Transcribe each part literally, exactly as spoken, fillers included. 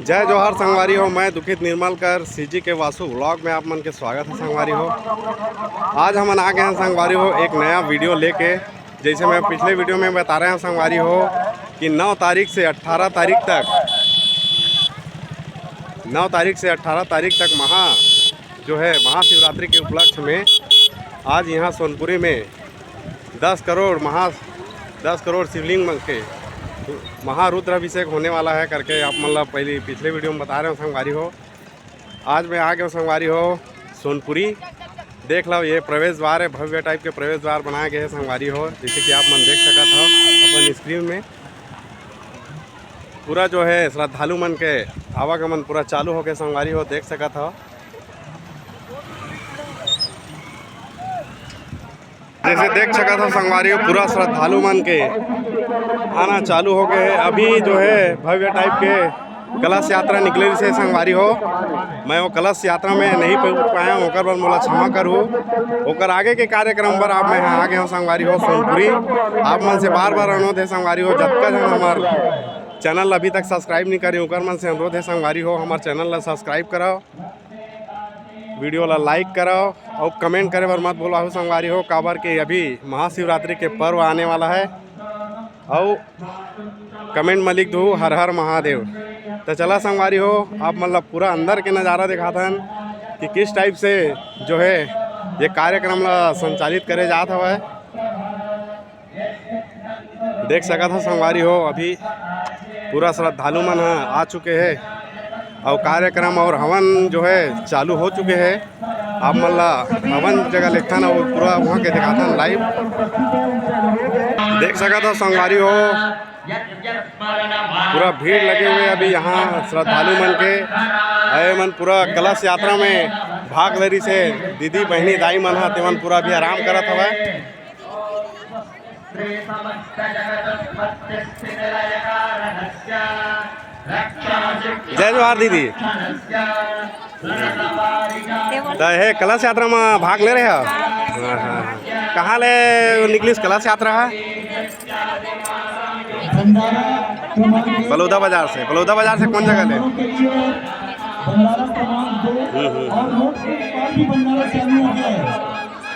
जय जोहार संगवारी हो, मैं दुखित निर्मल कर सीजी के वासु व्लॉग में आप मन के स्वागत है संगवारी हो। आज हमन आ गए हैं संगवारी हो एक नया वीडियो लेके। जैसे मैं पिछले वीडियो में बता रहे हैं संगवारी हो कि नौ तारीख से अठारह तारीख तक, नौ तारीख से अठारह तारीख तक महा जो है महाशिवरात्रि के उपलक्ष्य में आज यहाँ सोनपुरी में दस करोड़ महा दस करोड़ शिवलिंग मन के महारुद्र अभिषेक होने वाला है करके आप मन ला पहले पिछले वीडियो में बता रहे हो संगवारी हो। आज मैं आ गया हूँ संगवारी हो सोनपुरी। देख लो, ये प्रवेश द्वार है, भव्य टाइप के प्रवेश द्वार बनाए गए हैं संगवारी हो। जैसे कि आप मन देख सकत हो अपन स्क्रीन में, पूरा जो है श्रद्धालु मन के आवागमन पूरा चालू हो गए संगवारी हो, देख सकत हो। जैसे देख सकत हो संगवारी हो, पूरा श्रद्धालु मन के आना चालू हो गए है। अभी जो है भव्य टाइप के कलश यात्रा निकले से संगवारी हो, मैं वो कलश यात्रा में नहीं पहुंच पाया हूँ, ओकर बर मोला क्षमा करू। ओकर आगे के कार्यक्रम बर आप मैं यहाँ आ गए हूँ संगवारी हो सोनपुरी। आप मन से बार बार अनुरोध है संगवारी हो, जतका जन हमार चैनल अभी तक सब्सक्राइब नहीं करे, ओकर मन से अनुरोध है संगवारी हो, हमार चैनल ला सब्सक्राइब कराओ, वीडियो ला लाइक कराओ और कमेंट करे बर मत भूलवाहू संगवारी हो, काबर के अभी महाशिवरात्रि के पर्व आने वाला है। और कमेंट में लिख दू हर हर महादेव। तो चला संगवारी हो, आप मतलब पूरा अंदर के नज़ारा दिखाथन कि किस टाइप से जो है ये कार्यक्रम ला संचालित करे जात हवय। देख सकत हो संगवारी हो, अभी पूरा श्रद्धालु मन ह आ चुके हे और कार्यक्रम और हवन जो है चालू हो चुके हे। आप मन ला हवन जगह लेथन और पूरा वहाँ के दिखाथन लाइव। देख सकत हो संगवारी हो, पूरा भीड़ लगे हुए अभी यहाँ श्रद्धालु मन के। अरे मन पूरा कलश यात्रा में भाग ले रही से दीदी बहनी दाई मन ह, तेमन पूरा अभी आराम करत हवय। जय जोहार दीदी। त हे कलश यात्रा में भाग ले रहे हो? हाँ, हाँ। कहाँ ले निकलिस कलश यात्रा ह? बलौदा बाजार से। बलौदा बाजार से कौन जगह ले? हम्म, हम्म, हम्म।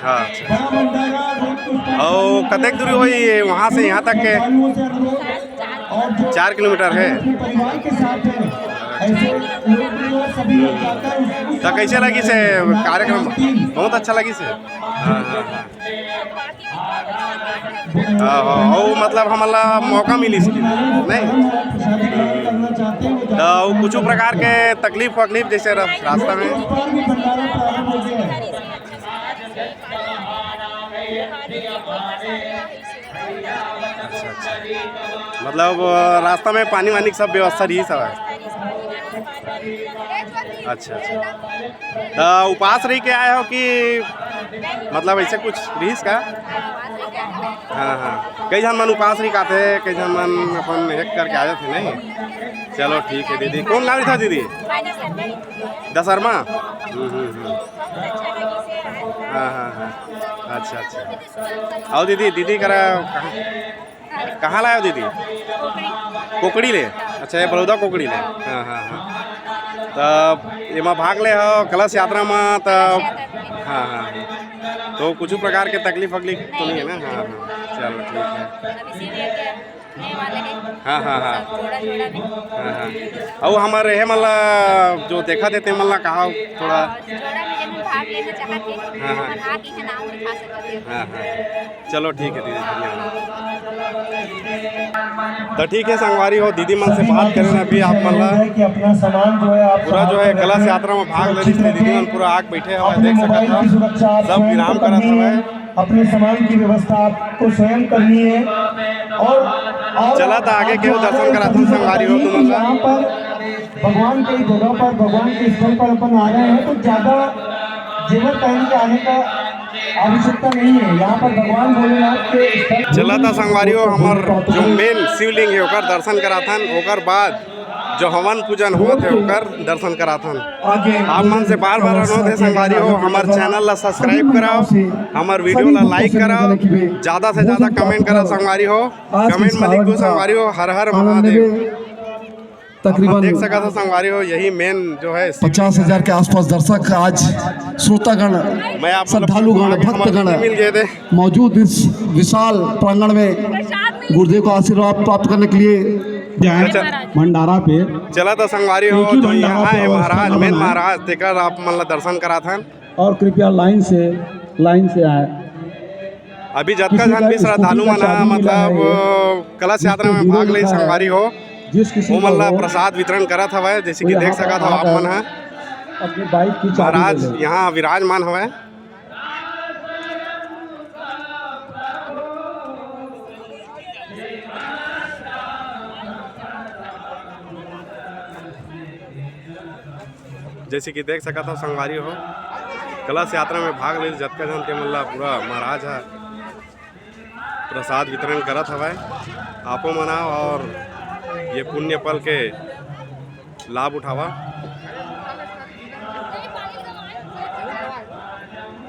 हाँ, अच्छा। अउ कतेक दूरी होही वहाँ से यहाँ तक के? चार किलोमीटर है। त कैसे लगिस हे कार्यक्रम? बहुत अच्छा लगिस हे। हाँ, हाँ, हाँ। हाँ, हाँ, अउ मतलब हमन ला मौका मिलिस कि नहीं? त अउ कुछ प्रकार के तकलीफ वकलीफ जैसे र-, रास्ता में? अच्छा, अच्छा। मतलब, अ, रास्ता में पानी वानी के सब व्यवस्था रहिस हवय? अच्छा, अच्छा। त उपास रहि के आए हो कि मतलब ऐसे कुछ रहिस का? हाँ, हाँ। कई झन मन उपास रहि के आथे, कई झन मन अपन एक करके आ जाथे, नहीं? चलो ठीक है दीदी। कौन गाँव था दीदी? दसरमा? हम्म, हम्म, हम्म। हाँ, हाँ, हाँ। अच्छा, अच्छा। अउ दीदी, दीदी करा कहाँ, कहाँ लाए हो दीदी? कोकड़ी ले। अच्छा, ये बलौदा कोकड़ी ले। हाँ, हाँ, हाँ। तब एमा भाग ले हो कलश यात्रा में, तब हाँ, हाँ, हाँ। तो कुछ प्रकार के तकलीफ वकलीफ तो नहीं है ना? हाँ, हाँ। चलो ठीक है। हाँ, हाँ, हाँ। हाँ, हाँ। अउ हमर एहे मन ला जो देखत हे, ते मन ला कहा थोड़ा। हाँ, हाँ। हाँ, हाँ। चलो ठीक है दीदी, धन्यवाद। तो ठीक है संगवारी हो, दीदी मन से बात करें अभी आप मन ला। कि अपना सामान जो है आप पूरा जो है कलश यात्रा में भाग ले रही थी, दीदी मन पूरा आके बैठे हवय, देख सकत हो। सब विराम करत हवय। अपने सामान की व्यवस्था आपको स्वयं करनी है। और, और चला त आगे के दर्शन कराथन संगवारी हो तुमन ला। यहाँ पर भगवान के जगह पर, भगवान के स्थल पर अपन आ रहे हैं तो ज्यादा जेवर पहन के आने का आवश्यकता नहीं है। यहाँ पर भगवान भोलेनाथ के स्थल चला त संगवारी हो, हमर जो मेन शिवलिंग है ओकर दर्शन कराथन, ओकर बाद जो हवन पूजन होत हे ओकर दर्शन कराथन। आप मन से बार बार अनुरोध है संगवारी हो, हमर चैनल ला सब्सक्राइब कराओ, हमर वीडियो ला लाइक कराओ, ज्यादा से ज्यादा कमेंट कराओ संगवारी हो। कमेंट में लिख दो संगवारी हो, हर हर महादेव। तकरीबन आप देख सकत हो संगवारी हो, यही मेन जो है पचास हजार के आसपास दर्शक आज श्रोतागण, मैं आप श्रद्धालुगण, भक्तगण मिल गए थे। मौजूद इस विशाल प्रांगण में गुरुदेव का आशीर्वाद प्राप्त करने के लिए भंडारा पे चला था संगवारी हो, जो यहाँ है महाराज, मेन महाराज, तेकर आप मन ला दर्शन कराथन। और कृपया लाइन से, लाइन से आए। अभी जतका झन भी श्रद्धालु मन ह, मतलब, कलश यात्रा में भाग ले संगवारी हो, जिस किसी मन ला प्रसाद वितरण करत हवय, जैसे कि देख सकत हो आप मन ह, अपनी बाइक की चाबी महाराज यहाँ विराजमान हवय। जैसे कि देख सकत हो संगवारी हो, कलश यात्रा में भाग ले जतका झन ते मन ला पूरा महाराज ह प्रसाद वितरण करत हवय। आपो मन आओ और ये पुण्य पल के लाभ उठावा।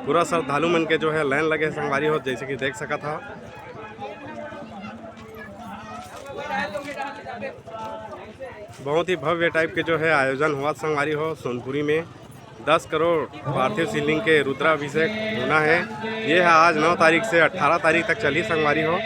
पूरा श्रद्धालु मन के जो है लाइन लगे संगवारी हो, जैसे कि देख सकत हो। बहुत ही भव्य टाइप के जो है आयोजन हुआ संगवारी हो सोनपुरी में। दस करोड़ पार्थिव शिवलिंग के रुद्राभिषेक होना है। ये है आज नौ तारीख से अठारह तारीख तक चली संगवारी हो।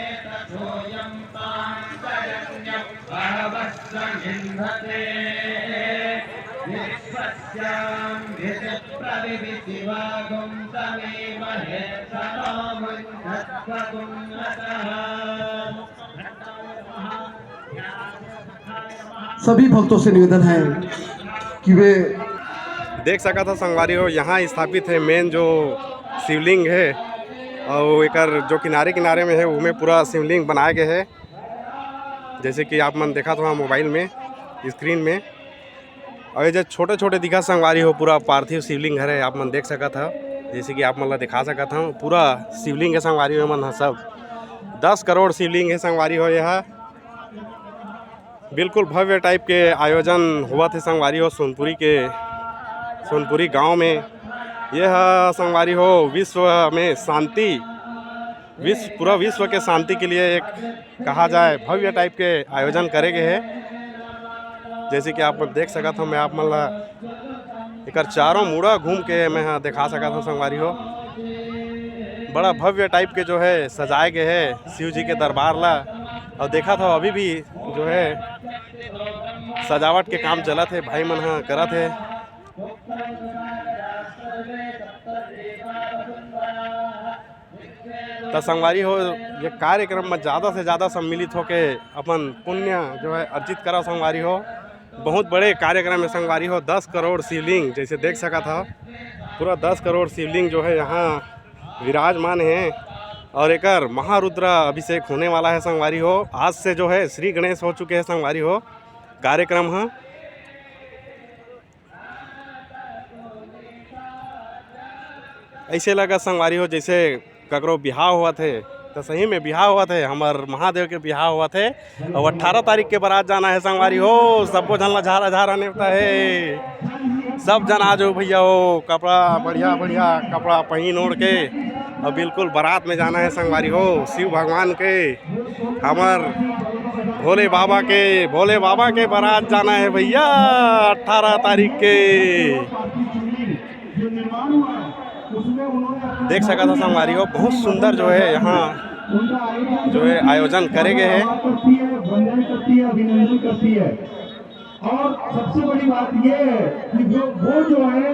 सभी भक्तों से निवेदन है कि वे देख सकत हो संगवारी हो, यहाँ स्थापित है मेन जो शिवलिंग है और एकर जो किनारे किनारे में है, उमे पूरा शिवलिंग बनाए गए है, जैसे कि आप मन देखत हो मोबाइल में, स्क्रीन में। और ये जो छोटे छोटे दिखा संगवारी हो, पूरा पार्थिव शिवलिंग हरे, आप मन देख सकत हो, जैसे कि आप मन ला दिखा सकत हो, पूरा शिवलिंग है संगवारी हो, मन ह सब दस करोड़ शिवलिंग है संगवारी हो। यह बिल्कुल भव्य टाइप के आयोजन हुआ थे संगवारी हो सोनपुरी के, सोनपुरी गांव में। यह संगवारी हो विश्व में शांति, विश्व, पूरा विश्व के शांति के लिए एक कहा जाए भव्य टाइप के आयोजन करे गए है। जैसे कि आप देख सकत हो, मैं आप मन ला एकर चारों मुड़ा घूम के मैं ह दिखा सकत हूँ संगवारी हो। बड़ा भव्य टाइप के जो है सजाए गए है शिव जी के दरबार ला। और देखत हो अभी भी जो है सजावट के काम चलत है, भाई मन ह करत है। त संगवारी हो, ये कार्यक्रम में ज़्यादा से ज़्यादा सम्मिलित होके अपन पुण्य जो है अर्जित करा संगवारी हो। बहुत बड़े कार्यक्रम है संगवारी हो, दस करोड़ शिवलिंग जैसे देख सकत हो, पूरा दस करोड़ शिवलिंग जो है यहाँ विराजमान है और एकर महारुद्रा अभिषेक होने वाला है संगवारी हो। आज से जो है श्री गणेश हो चुके हैं संगवारी हो। कार्यक्रम ह ऐसे लगा संगवारी हो, जैसे ककरो बिहाव होवत हे, त सही में बिहाव होवत हे, हमर महादेव के बिहाव होवत हे। अउ अट्ठारह तारीख के बारात जाना हे संगवारी हो, सब्बो झन ला झारा झारा नेवता हे। सब झन आ जाओ भैया हो, कपड़ा बढ़िया बढ़िया कपड़ा पहिन ओढ़ के, अउ बिल्कुल बारात में जाना हे संगवारी हो। शिव भगवान के, हमर भोले बाबा के, भोले बाबा के बारात जाना हे भैया, अट्ठारह तारीख के। देख सकत हो संगवारी हो, बहुत सुंदर जो है यहाँ जो है आयोजन करे गए है। और सबसे बड़ी बात ये है कि जो वो जो है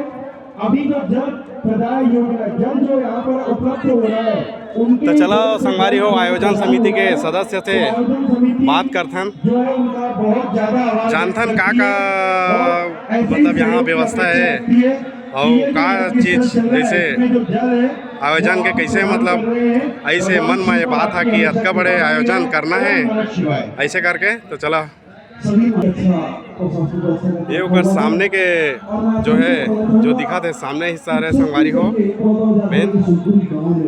अभी जो जल प्रदाय योजना, जल जो यहाँ पर उपलब्ध हो रहा है, उनके तो चलो संगवारी हो, आयोजन समिति के सदस्य से बात करथन, जानथन का का मतलब यहाँ व्यवस्था है और का चीज जैसे आयोजन के कैसे मतलब ऐसे मन में ये बात है कि अतका बड़े आयोजन करना है ऐसे करके। तो चला ये ओकर सामने के जो है, जो दिखत हे सामने हिस्सा हरे संगवारी हो मेन।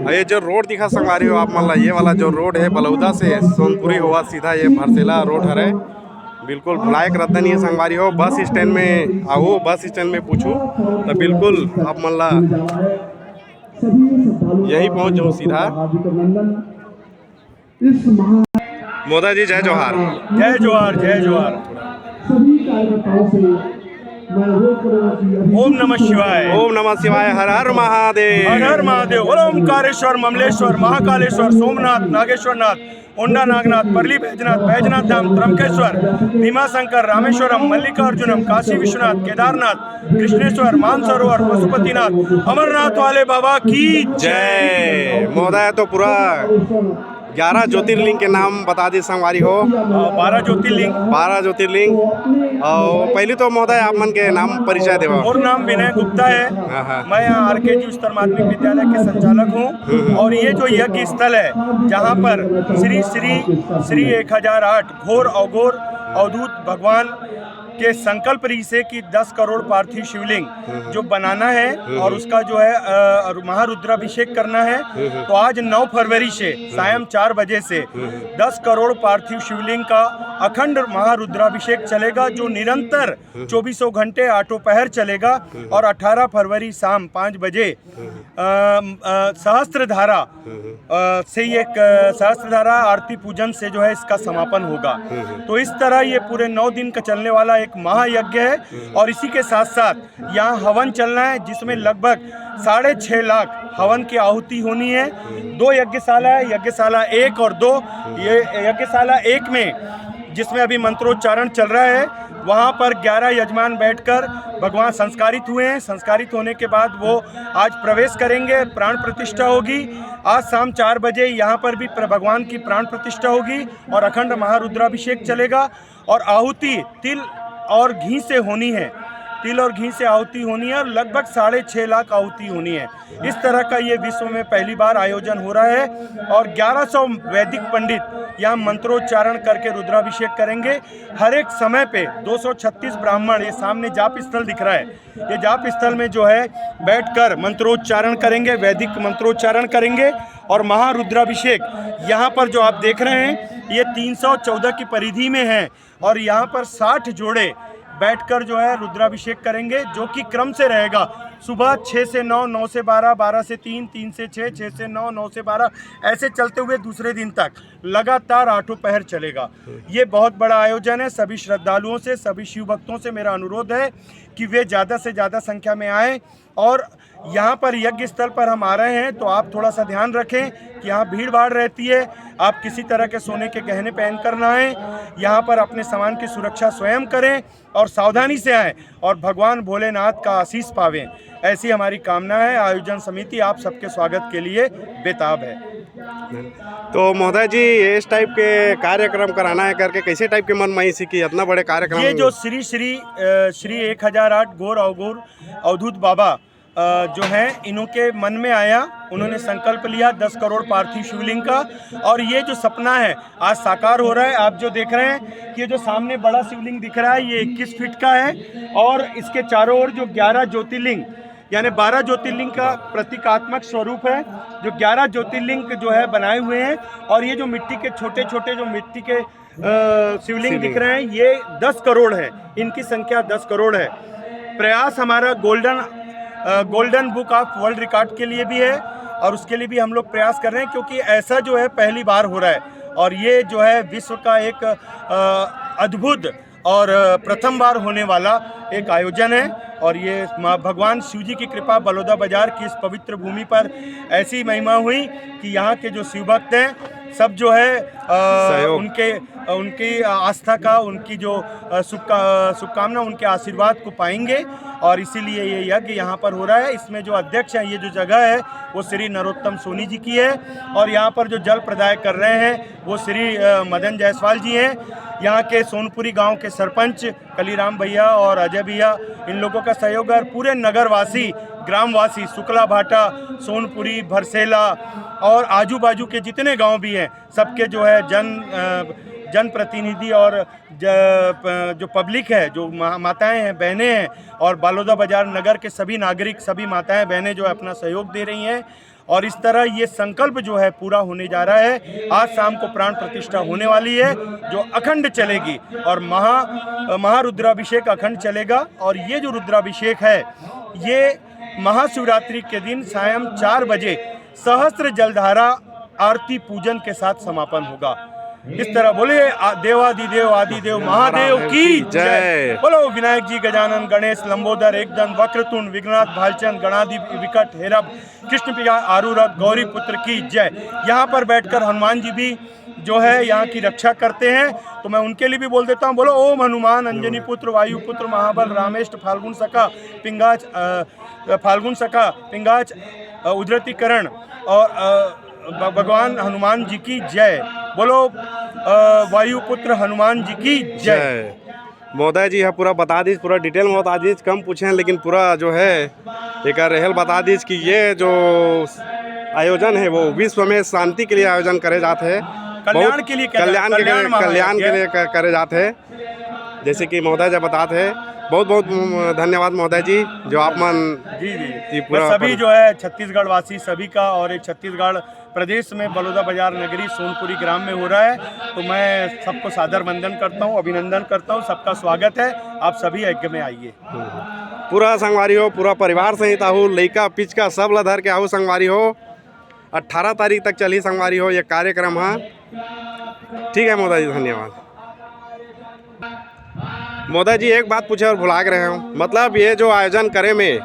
अउ ये जो रोड दिखत संगवारी हो आप मन ला, ये वाला जो रोड है बलौदा से सोनपुरी होवत सीधा ये भरसेला रोड हरे। बिल्कुल भुलाए के रद्दा नहीं है संगवारी हो। बस स्टैंड में आओ, बस स्टैंड में पूछू तो बिल्कुल आप मन ला यही पहुँच जाऊँ सीधा। मोदा जी, जय जोहार। जय जोहार, जय जोहार। ओम नमः शिवाय। ओम नमः शिवाय। हर हर महादेव। हर हर महादेव। बोलो ओमकारेश्वर, ममलेश्वर, महाकालेश्वर, सोमनाथ, नागेश्वर नाथ, ओंडा नागनाथ, परली बैजनाथ, बैजनाथ धाम, त्र्यंबकेश्वर, भीमाशंकर, रामेश्वरम, मल्लिकार्जुनम, काशी विश्वनाथ, केदारनाथ, कृष्णेश्वर, मानसरोवर, पशुपतिनाथ, अमरनाथ वाले बाबा की जय। महोदय, तो पूरा ग्यारह ज्योतिर्लिंग के नाम बता दी संगवारी हो। बारह ज्योतिर्लिंग। बारह ज्योतिर्लिंग। और पहले तो महोदय, आप मन के नाम परिचय देवा। मोर नाम विनय गुप्ता है। हाँ, हाँ। मैं यहाँ आरकेजी उच्चतर माध्यमिक विद्यालय के संचालक हूँ। हम्म। और ये जो यज्ञ स्थल है, जहाँ पर श्री श्री श्री एक हजार आठ घोर अघोर अवधूत भगवान के संकल्प रहिसे कि दस करोड़ पार्थिव शिवलिंग हम्म। जो बनाना है हम्म। और उसका जो है, अ, महारुद्राभिषेक करना है। हम्म। तो आज नौ फरवरी से सायं चार बजे से हम्म। दस करोड़ पार्थिव शिवलिंग का अखंड महारुद्राभिषेक चलेगा, जो निरंतर हम्म। चौबीसों घंटे आठों पहर चलेगा हम्म। और अठारह फरवरी शाम पाँच बजे हम्म। अ, अ, सहस्त्र धारा हम्म। अ, से ये एक, अ, सहस्त्र धारा आरती पूजन से जो है इसका समापन होगा। हम्म। तो इस तरह ये पूरे नौ दिन का चलने वाला एक महायज्ञ है हम्म। और इसी के साथ साथ यहाँ हवन चलना है, जिसमें लगभग साढ़े छः लाख हवन की आहुति होनी है। हम्म। दो यज्ञशाला है, यज्ञशाला एक और दो। हम्म। ये यज्ञशाला एक में, जिसमें अभी मंत्रोच्चारण चल रहा है, वहाँ पर ग्यारह यजमान बैठकर भगवान संस्कारित हुए हैं। संस्कारित होने के बाद वो आज प्रवेश करेंगे, प्राण प्रतिष्ठा होगी। आज शाम चार बजे यहाँ पर भी प्र-, भगवान की प्राण प्रतिष्ठा होगी और अखंड महारुद्राभिषेक चलेगा। और आहुति तिल और घी से होनी है, तिल और घी से आहुति होनी है और लगभग साढ़े छः लाख आहुति होनी है। इस तरह का ये विश्व में पहली बार आयोजन हो रहा है और ग्यारह सौ वैदिक पंडित यहाँ मंत्रोच्चारण करके रुद्राभिषेक करेंगे। हर एक समय पे दो सौ छत्तीस ब्राह्मण, ये सामने जाप स्थल दिख रहा है, ये जाप स्थल में जो है बैठकर मंत्रोच्चारण करेंगे, वैदिक मंत्रोच्चारण करेंगे। और महारुद्राभिषेक यहाँ पर जो आप देख रहे हैं, ये तीन सौ चौदह की परिधि में है और यहाँ पर साठ जोड़े बैठकर जो है रुद्राभिषेक करेंगे, जो कि क्रम से रहेगा। सुबह छः से नौ, नौ से बारह, बारह से तीन, तीन से छः, छः से नौ, नौ से बारह, ऐसे चलते हुए दूसरे दिन तक लगातार आठों पहर चलेगा। ये बहुत बड़ा आयोजन है। सभी श्रद्धालुओं से, सभी शिव भक्तों से मेरा अनुरोध है कि वे ज़्यादा से ज़्यादा संख्या में आएँ और यहाँ पर यज्ञ स्थल पर हम आ रहे हैं, तो आप थोड़ा सा ध्यान रखें कि यहाँ भीड़ भाड़ रहती है। आप किसी तरह के सोने के गहने पहन कर ना आएँ। यहाँ पर अपने सामान की सुरक्षा स्वयं करें और सावधानी से आएँ और भगवान भोलेनाथ का आशीष पावें, ऐसी हमारी कामना है। आयोजन समिति आप सबके स्वागत के लिए बेताब है। तो महोदय जी, इस टाइप के कार्यक्रम कराना है करके कैसे टाइप के मन में आई सी कि इतना बड़े कार्यक्रम? ये जो श्री श्री, अ, श्री एक हजार आठ घोर अवघोर अवधूत बाबा, अ, जो हैं, इन्हों के मन में आया, उन्होंने संकल्प लिया दस करोड़ पार्थिव शिवलिंग का। और ये जो सपना है, आज साकार हो रहा है। आप जो देख रहे हैं कि ये जो सामने बड़ा शिवलिंग दिख रहा है, ये इक्कीस फीट का है और इसके चारों ओर जो ग्यारह ज्योतिर्लिंग, यानी बारह ज्योतिर्लिंग का प्रतीकात्मक स्वरूप है, जो ग्यारह ज्योतिर्लिंग जो है बनाए हुए हैं। और ये जो मिट्टी के छोटे छोटे, जो मिट्टी के, अ, शिवलिंग दिख रहे हैं, ये दस करोड़ है, इनकी संख्या दस करोड़ है। प्रयास हमारा golden, uh, golden book of world record के लिए भी है और उसके लिए भी हम लोग प्रयास कर रहे हैं, क्योंकि ऐसा जो है पहली बार हो रहा है और ये जो है विश्व का एक, अ, अद्भुत और, अ, प्रथम बार होने वाला एक आयोजन है। और ये माँ भगवान शिव जी की कृपा, बलौदा बाजार की इस पवित्र भूमि पर ऐसी महिमा हुई कि यहाँ के जो शिव भक्त हैं, सब जो है, अ, उनके, अ, उनकी आस्था का, उनकी जो, अ, शुभका-, शुभकामना, उनके आशीर्वाद को पाएंगे। और इसीलिए ये यज्ञ यहाँ पर हो रहा है। इसमें जो अध्यक्ष हैं, ये जो जगह है, वो श्री नरोत्तम सोनी जी की है। और यहाँ पर जो जल प्रदाय कर रहे हैं, वो श्री, अ, मदन जायसवाल जी हैं। यहाँ के सोनपुरी गांव के सरपंच कलीराम भैया और अजय भैया, इन लोगों का सहयोग है। और पूरे नगरवासी, ग्रामवासी, शुक्ला भाटा, सोनपुरी, भरसेला और आजू बाजू के जितने गांव भी हैं, सबके जो है जन, अ, जनप्रतिनिधि और ज-, प-, जो पब्लिक है, जो मा-, माताएं हैं, बहनें हैं और बालोदा बाजार नगर के सभी नागरिक, सभी माताएं, बहनें जो है अपना सहयोग दे रही हैं। और इस तरह ये संकल्प जो है पूरा होने जा रहा है। आज शाम को प्राण प्रतिष्ठा होने वाली है, जो अखंड चलेगी और महा, महारुद्राभिषेक अखंड चलेगा। और ये जो रुद्राभिषेक है, ये महाशिवरात्रि के दिन सायं चार बजे सहस्त्र जलधारा आरती पूजन के साथ समापन होगा। इस तरह बोलिए, आ, देवादिदेव आदिदेव महादेव की जय। बोलो विनायक जी, गजानन, गणेश, लंबोदर, एकदंत, वक्रतुंड, विघ्ननाथ, भालचंद, गणाधि, विकट, हेरब, कृष्ण प्रिया, आरूरक, गौरी पुत्र की जय। यहाँ पर बैठकर हनुमान जी भी जो है यहाँ की रक्षा करते हैं, तो मैं उनके लिए भी बोल देता हूँ। बोलो ओम हनुमान अंजनी पुत्र वायु पुत्र महाबल रामेष्ट फाल्गुन सखा पिंगाच, अ, फाल्गुन सखा पिंगाच, अ, उदरतीकरण और, अ, भ-, भगवान हनुमान जी की जय। बोलो, अ, वायु पुत्र हनुमान जी की जय। जय। महोदय जी ह पूरा बता दीस, पूरा डिटेल में बता दीस, कम पूछे हैं, लेकिन पूरा जो है एक रेहल बता दीस कि ये जो आयोजन है वो विश्व में शांति के लिए आयोजन करे जात है। कल्याण बहुत के लिए, कल्याण कल्याण के कल्याण लिए, महायज्ञ। कल्याण के लिए क-, करे जात है। जैसे कि महोदय जी बतात है, बहुत बहुत, उम, धन्यवाद महोदय जी, जो आप मन जी, जी। ये पूरा बस सभी पर जो है छत्तीसगढ़ वासी सभी का और एक छत्तीसगढ़ प्रदेश में बलौदा बाजार नगरी सोनपुरी ग्राम में हो रहा है, तो मैं सबको सादर वंदन करता हूँ, अभिनंदन करता हूँ, सबका स्वागत है, आप सभी यज्ञ में आइए। हम्म। पूरा संगवारी हो, पूरा परिवार सहित आहू, लइका पिचका सब ला धर के आहू संगवारी हो। अट्ठारह तारीख तक चलही संगवारी हो ये कार्यक्रम ह। ठीक है महोदय जी, धन्यवाद। महोदय जी, एक बात पूछे और भुला के रहे हूँ, मतलब ये जो आयोजन करे में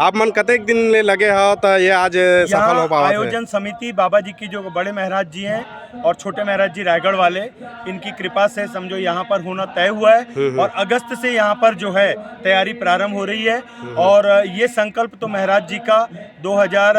आप मन कतेक दिन ले लगे हो, तो ये आज सफल यहाँ हो पावत है? आयोजन समिति बाबा जी की, जो बड़े महाराज जी हैं और छोटे महाराज जी रायगढ़ वाले, इनकी कृपा से समझो यहाँ पर होना तय हुआ है। हम्म, हम्म। और अगस्त से यहाँ पर जो है तैयारी प्रारंभ हो रही है। हम्म। और ये संकल्प तो महाराज जी का दो हज़ार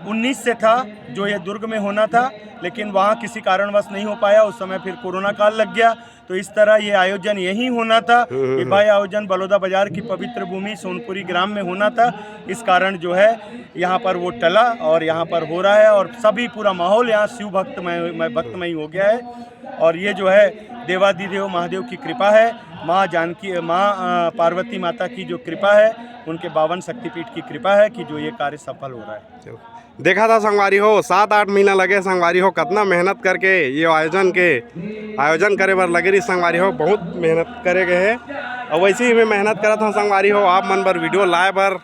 उन्नीस से था, जो ये दुर्ग में होना था, लेकिन वहाँ किसी कारणवश नहीं हो पाया। उस समय फिर कोरोना काल लग गया, तो इस तरह ये आयोजन यहीं होना था। हम्म, हम्म, ये हम्म। भाई आयोजन बलौदा बाजार की पवित्र भूमि सोनपुरी ग्राम में होना था, इस कारण जो है यहाँ पर वो टला और यहाँ पर हो रहा है। और सभी, पूरा माहौल यहाँ शिव भक्तमय, मैं भक्तमय हो गया है। और ये जो है देवादिदेव महादेव की कृपा है, माँ जानकी, माँ, अ, पार्वती माता की जो कृपा है, उनके बावन शक्तिपीठ की कृपा है कि जो ये कार्य सफल हो रहा है। चलो। देखा था संगवारी हो, सात आठ महीना लगे संगवारी हो, कतना मेहनत करके ये आयोजन के, आयोजन करे बर लगे रही संगवारी हो, बहुत मेहनत करे गए है। और वैसे ही मैं मेहनत करा था संगवारी हो, आप मन बर वीडियो लाए बर,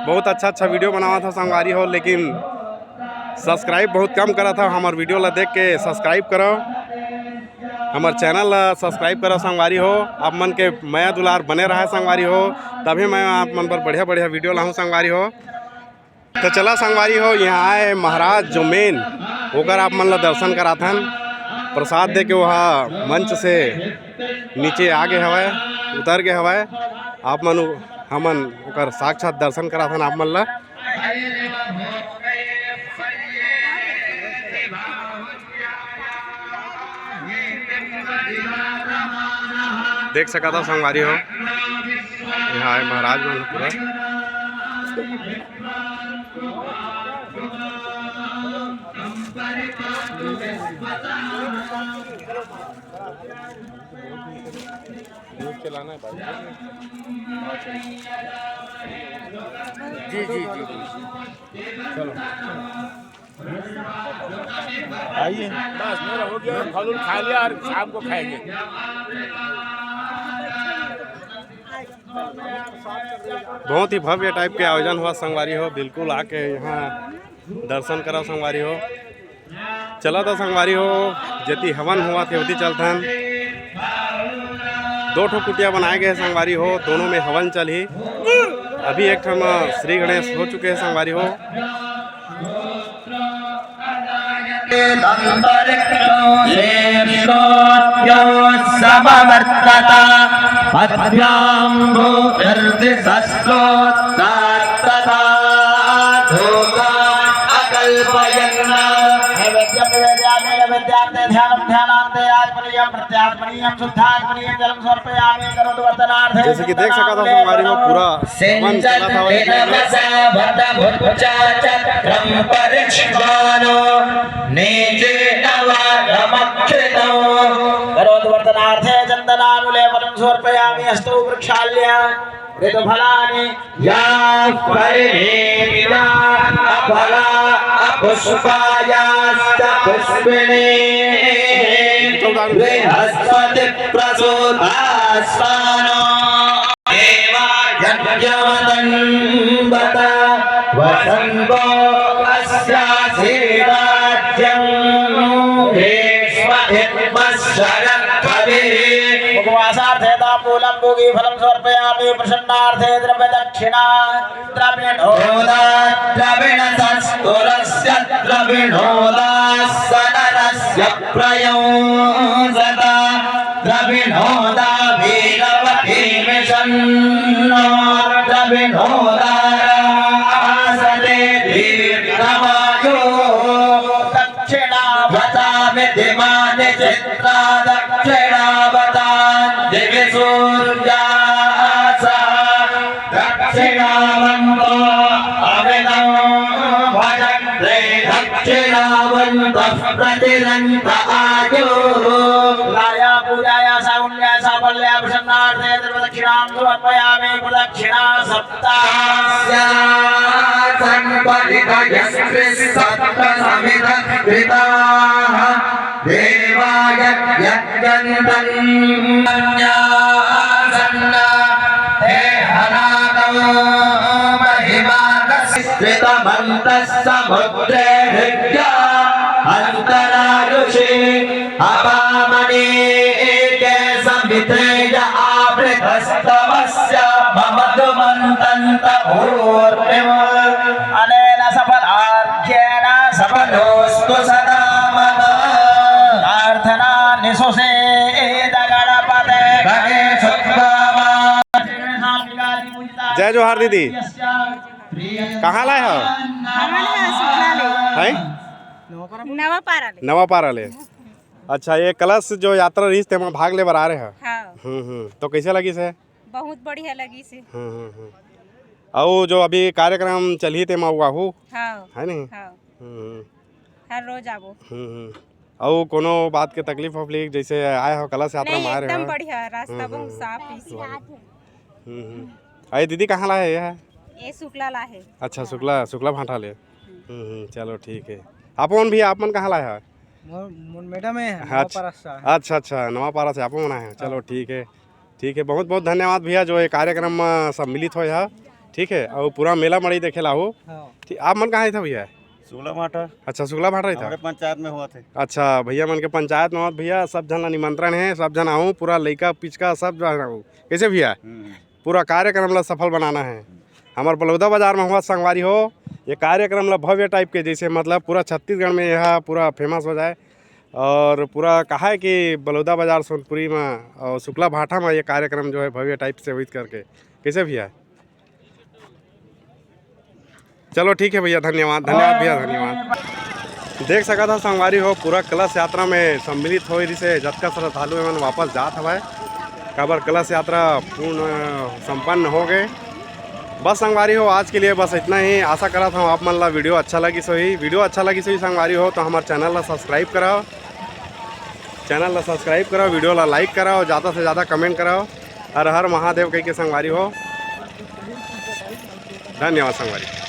बहुत अच्छा अच्छा वीडियो बनावा था संगवारी हो, लेकिन सब्सक्राइब बहुत कम करा था। हमार वीडियो ला देख के सब्सक्राइब करो, हमार चैनल ला सब्सक्राइब करो संगवारी हो। आप मन के मया दुलार बने रहा संगवारी हो, तभी मैं आप मन बर बढ़िया बढ़िया वीडियो लाहूँ संगवारी हो। तो चला संगवारी हो, यहाँ आए महाराज जो मेन, ओकर आप मन ला दर्शन कराथन। प्रसाद दे के वह मंच से नीचे आ गए हवय, उतर गए हवय। आप मन उ-, हमन ओकर साक्षात दर्शन कराथन आप मन ला। देख सकत हव संगवारी हो, यहाँ आए महाराज मन पूरा। न्यूज़ चलाना है भाई। जी, जी, जी, जी। चलो। आइए। बस मेरा हो गया, फल उल खा लिया और शाम को खाएंगे। बहुत ही भव्य टाइप के आयोजन हुआ संगवारी हो, बिल्कुल आके यहाँ दर्शन करो संगवारी हो। चला था संगवारी हो, जेती हवन हुआ थे ओती चलथन। दो ठो कुटिया बनाए गए संगवारी हो, दोनों में हवन चलही। अभी एक ठन म श्री गणेश हो चुके हैं संगवारी हो। समवर्तत पद्भ्याम्भोर्दिशस्रोत्तात्तथा धूपान् अकल्पयन्। नैवेद्यं निवेदयामि, नैवेद्यान्ते ध्यानं ध्यानान्ते आचमनीयं प्रत्याचमनीयं शुद्धाचमनीयं जलं समर्पयामि। करोतु वर्तनार्थे जैसे कि देख सकत हव संगवारी हो, पूरा हवन चलत हवय। सिञ्चन्ति नभसा वटवृक्षाचक्रं परिष्वानो नीचेन वातमक्षितौ। करोतु वर्तनार्थे चन्दनानुलेपनं समर्पयामि। अस्तु वृक्षाल्याः ऋतुफलानि याः परिणेमिताः अफला अपुष्पा याश्च पुष्पिणीः बृहस्पतिप्रसूतास्तानो देवा यज्ञमतन्वत वसन्तो अस्यासीदाज्यं ग्रीष्म फलं समर्पयामि प्रसन्नार्थे द्रव्यदक्षिणा। द्रविणोदा द्रविणसस्तुरस्य द्रविणोदास्सनरस्य प्रयंसता। द्रविणोदा वीरवती विषण्णो द्रविणोदारासते दीर्घमायुः। दक्षिणावतामिति मानि चित्रा दक्षिणावतां दिवि सूर्याः सः दक्षिणावन्तो अविनं भजन्ते दक्षिणावन्तः प्रतिरन्त आयुः। लाया पूजाया साहुल्या साफल्या प्रसन्नार्थे द्रव्यदक्षिणां समर्पयामि प्रदक्षिणा सप्त। सन्पतितयस्त्रिस्सप्तसमिधः कृताः देवा यद्यत्यन्तन्यासन्नाः ते हनादौ महिमानसि कृतवन्तः समुद्रे हृद्या अन्तरायुषि अपामनीके समिधे य आवृतस्तमस्य मम दुमन्तन्त ऊर्मिम्। अनेन सफलार्घ्येन सफलोऽस्तु सदा मम। प्रार्थनानि सुसीद गणपते गणेश बाबा। जय जोहार दीदी। कहाँ लाए हो? हमन ह सुखला ले। हैं? नवापारा ले। नवापारा ले। अच्छा, ये कलश जो यात्रा रहिस, तेमा भाग ले बर आ रहे हो? हाँ। हम्म, हम्म। तो कैसे लगिस हे? बहुत बढ़िया लगिस हे। हम्म, हम्म, हम्म। अउ जो अभी कार्यक्रम चलही, तेमा आहू? हाँ। है नहीं? हाँ। हम्म, हम्म। हर रोज आबो। हम्म, हम्म। अउ कोनो बात के तकलीफ वकलीफ, जैसे आए हो कलश यात्रा नहीं, में आ रहे एकदम हो? बढ़िया, रास्ता हम्म, बहुत हम्म। साफ है। हम्म, हम्म। अरे दीदी, कहाँ ला है ये? ये सुकला ला है। अच्छा, हाँ। सुकला, सुकला भाटा ले। हम्म। हम्म, हम्म, चलो ठीक है। आप मन भी, आप मन कहाँ ला है? मोर, मोर मैडम है, अच्छा, नवापारा से। अच्छा, अच्छा, नवापारा से आप मन आए हैं। चलो हाँ। ठीक है, ठीक है। बहुत बहुत धन्यवाद भैया, जो ये कार्यक्रम में सम्मिलित होय है, ठीक है। और पूरा मेला मड़ई देखे ला हो। हाँ। ठीक, आप मन कहाँ था भैया? सुकला भाटा। अच्छा, सुकला भाटा ही था। हमारे पंचायत में हुआ थे। अच्छा, भैया मन के पंचायत में हुआ भैया, सब झन ला निमंत्रण है, सब झन आऊँ, पूरा लइका पिचका सब झन आऊँ। कैसे भैया? हम्म। पूरा कार्यक्रम ला सफल बनाना है। हमार बलौदा बाजार में हुआ संगवारी हो, ये कार्यक्रम ला भव्य टाइप के, जैसे मतलब पूरा छत्तीसगढ़ में यह पूरा फेमस हो जाए और पूरा कहा है कि बलौदा बाजार सोनपुरी में और सुकला भाटा में ये कार्यक्रम जो है भव्य टाइप से हुई करके। कैसे भैया? चलो ठीक है भैया, धन्यवाद, धन्यवाद भैया, धन्यवाद। देख सकत हो संगवारी हो, पूरा कलश यात्रा में सम्मिलित होए रिहिसे जतका श्रद्धालु एमन वापस जात हवय, काबर कलश यात्रा पूर्ण संपन्न हो गए। बस संगवारी हो, आज के लिए बस इतना ही। आशा करत हूँ आप मन ला वीडियो अच्छा लगिस होही। वीडियो अच्छा लगिस होही संगवारी हो तो हमार चैनल ला सब्सक्राइब कराओ, चैनल ला सब्सक्राइब कराओ, वीडियो ला लाइक कराओ, ज़्यादा से ज़्यादा कमेंट कराओ। हर हर महादेव कह के संगवारी हो। धन्यवाद संगवारी।